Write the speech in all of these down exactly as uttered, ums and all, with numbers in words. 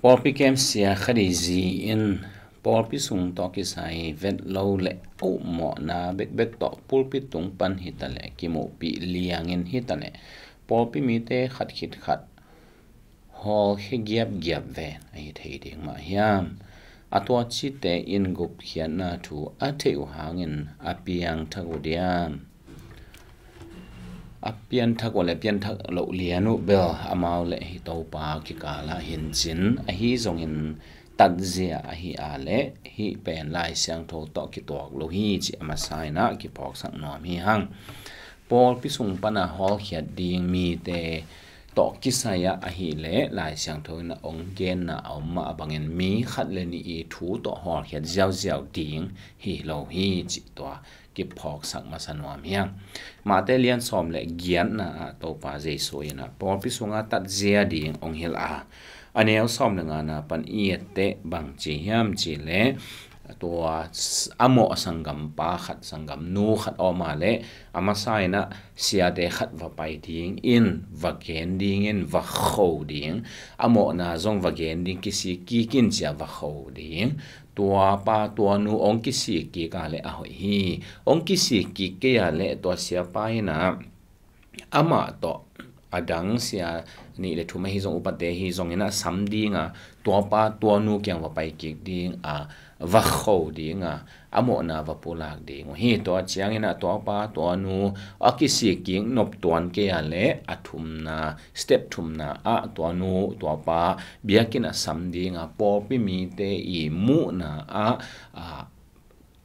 Pawlpi kem sia khat i zi in pawlpi sung tawh kisai vet lo le auhmawhna bekbek tawh pulpit tung pan hitaleh kimuhpih liangin hitaleh pawlpi mite khat khit khat hawlkhia giapgiap ven ahi thei ding mah hiam? A tua cite in gupkhiatna thu a theih uh hangin a piangthak uh diam? A pianthak uh le pianthak loh lian uh bel amau le hih Topa kikalah hincin ahi zongin tatzia ahi a le hih pen Lai Siangtho tawh kituak lo hi cih a masa in ah kiphawksak nuam hi hang. Pawlpi sung pana hawlkhiat ding mite tawh kisai ah ahih leh Lai Siangtho in a ong genna a om mah bangin mi khat le nih i thu tawh hawlkhiat ziauziau ding hi lo hi cih tua kiphawksak masa nuam hiam? Mate lian sawm le giatna ah Topa Jesu in ah pawlpi sungah tatzia ding ong hilh a, a neu sawm le ngana pan i etteh bang ci hiam cih leh tua a mawh sanggampa khat sanggamnu khat a om a le a masa in ah siate khat va pai dingin va gen dingin va kho ding, a mawhna zong va gen ding kisik kik in cia va kho ding. Tua pa tua nu ong kisik kik a le a hoih hi. Ong kisik kik kei a le tua siapa in ah amah tawh a dang sia nih le thum ahi zong upate hi zongin ah sam ding a tua pa tua nu kiang va pai kik ding a va kho ding a a mawhna va pulak ding uh hi. Tua ciangin ah tua pa tua nu a kisik kik nop tuan kei a le a thumna step thumna ah tua nu tua pa biakinn ah sam ding a pawlpi mite i muhna ah a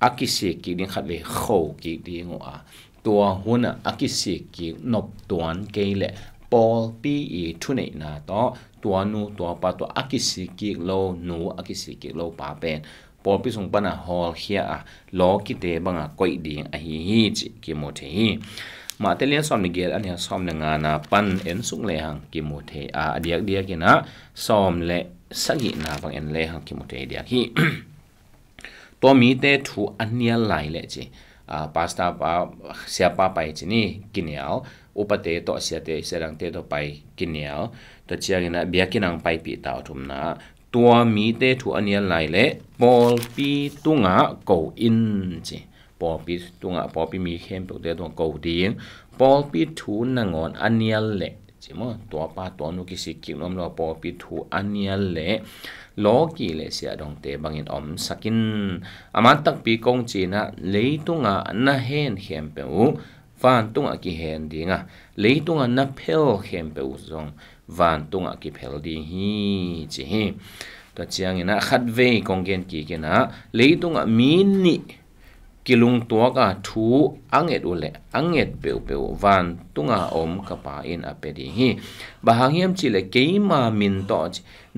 a kisik kik ding khat vei kho kik ding uh a tua hun ah a kisik kik nop tuan kei le pawlpi i thuneihna tawh tua nu tua pa tua a kisik kik lo nu a kisik kik lo pa pen pawlpi sung pana hawlkhia a lawkite banga koih ding ahi hi cih kimu thei hi. Mate lian sawm le giat a neu sawm le ngana pan en suk lehang kimu thei a a diakdiak in ah sawm le sagihna bang en lehang kimu thei diak hi. Tua mite thu a nial lai le ci. Pastor pa siapa pai ci ni kinial upate tawh siate siadangte tawh pai kinial tua ciangin ah biakinn ang paipih ta uh thumna tua mite thu a nial lai le pawlpi tungah ko in ci. Pawlpi tungah pawlpi mi khempeuhte tungah ko ding pawlpi thu nangawn a nial le ci maw tua pa tua nu kisik kik nuam lo pawlpi thu a nial le lawki le siadongte bangin omsak in a man takpi kong cinah leitungah na hen khempeuh vantungah kihen ding a leitungah na phel khempeuh zong vantungah kiphel ding hi ci hi. Tua ciangin ah khatvei kong gen kik in ah leitungah mi nih kilungtuak a thu a nget uh le a nget peuhpeuh vantunga om ka pa in a pia ding hi. Bang hang hiam cih leh keima min tawh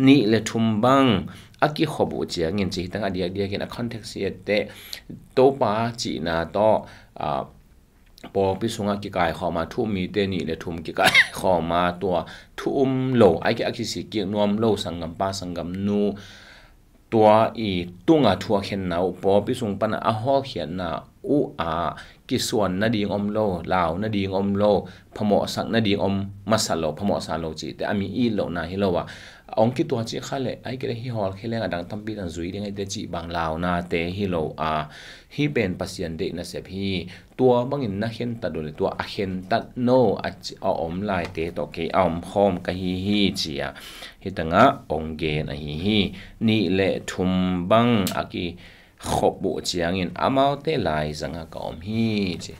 nih le thum bang a kikhop uh ciangin ci hi tangah diakdiakin a context hi etteh Topa cihna tawh pawlpi sungah kikaikhawm a thu um mite nih le thum kikaikhawm a tua thu um lo a kisik kik nuam lo sanggampa sanggamnu tua i tunga thu a khenna uh pawlpi sung pana a hawlkhiatna uh a kisuan nading om lo, lau nading om lo, phamawhsak nading om masa lo, phamawhsa lo cihte a mi it lohna hi lo a ong kitua cih kha le ai kile hi hawlkhia leng a dang tampi tan zui ding aite cih bang launate hi lo a hi pen Pasian deih nasep hi. Tua bangin na khentat uh le tua a khentat no a om laite tawh kei a om khawm ka hi hi ci a hi tangah ong gen ahi hi. Nih le thum bang a kikhop uh ciangin amaute laizangah ka om hi ci.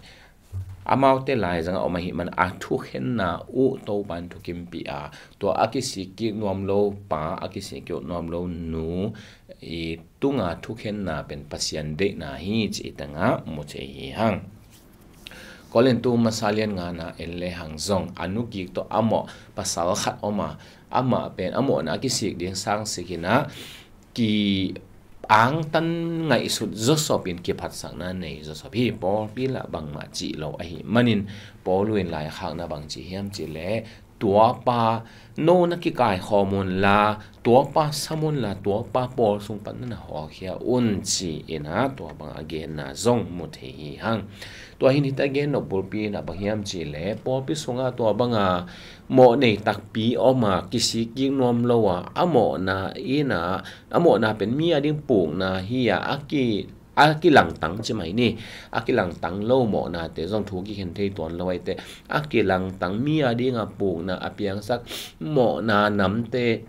Amaute laizangah om ahi man a thukhenna uh Topa in thukimpih a tua a kisik kik nuam lo pa a kisik kik nuam lo nu i tunga thukhenna pen Pasian deihna hi ci i tangah mu thei hi hang. Korintu masa lian ngana en le hang zong a nukik tawh a mawh pasal khat om a amah pen a mawhna a kisik ding sang sikinah ki angtan ngaihsut zawsop in kiphatsakna nei zawsop hi. Pawlpi lah bangmah cih lo ahi manin Paul in laikhakna bang ci hiam cih leh tuapa no na kikaikhawm unla, tuapa sam unla, tuapa pawl sung pan na na hawlkhia un ci-in ah tua banga a genna zong mu thei hi hang. Tua hi in hita gen nop bulpi in ah bang hiam cih leh pawlpi sungah tua banga mawh nei takpi om a, kisik kik nuam lo a, a mawhna in ah, a mawhna pen mi a ding pukna hi a, a ki a kilangtang ci mai ni. A kilangtang lo mawhnate zong thu kikhen thei tuan lo ahi teh, a kilangtang mi a dinga pukna a piangsak mawhna namte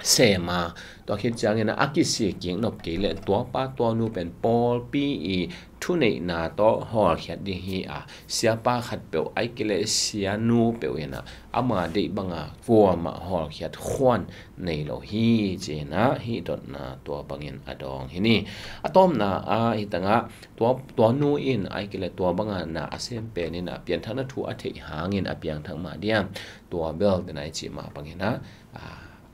sem a, tua khit ciangin a kisik kik nop kei leh tuapa tuanu pen pawlpi i thuneihna tawh hawlkhiat ding hi a, siapa khatpeuh ahih kei leh sianu peuh in ah ama deih banga kuamah hawlkhiat khuan nei lo hi ci-in ah hih dotna tua bangin a dawng hi ni. A tawpna ah hih tangah tua, tua nu in ahih kei leh tua banga na a sem pen in ah pianthakna thu a theih hangin a piangthak mah diam, tua bel den a i cih mah bangin ah, a,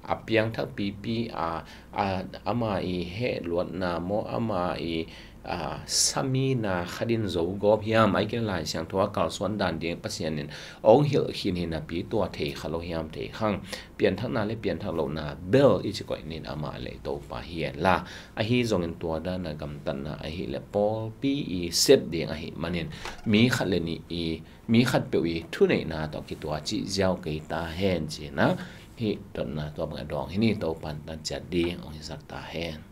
a piangthak pipi a, a, ama i heh luatna maw, ama i, a, samina khat in zo gawp hiam, ahih kei leh Lai Siangtho a kalsuan dan ding Pasian in ong hilh khin hi napi tua thei kha lo hiam, thei khang. Pianthakna le pianthak lohna bel i ci koih ning, amah le Topa hi hen la. Ahi zongin tua dan a gamtatna ahih leh pawlpi i sep ding ahih manin mi khat le nih i, mi khatpeuh i thuneihna tawh kituak cih ziau kei ta hen ci-in ah hih dotna tua bangin a dawng hi ni. Topa'n tan ciat ding ong hisak ta hen.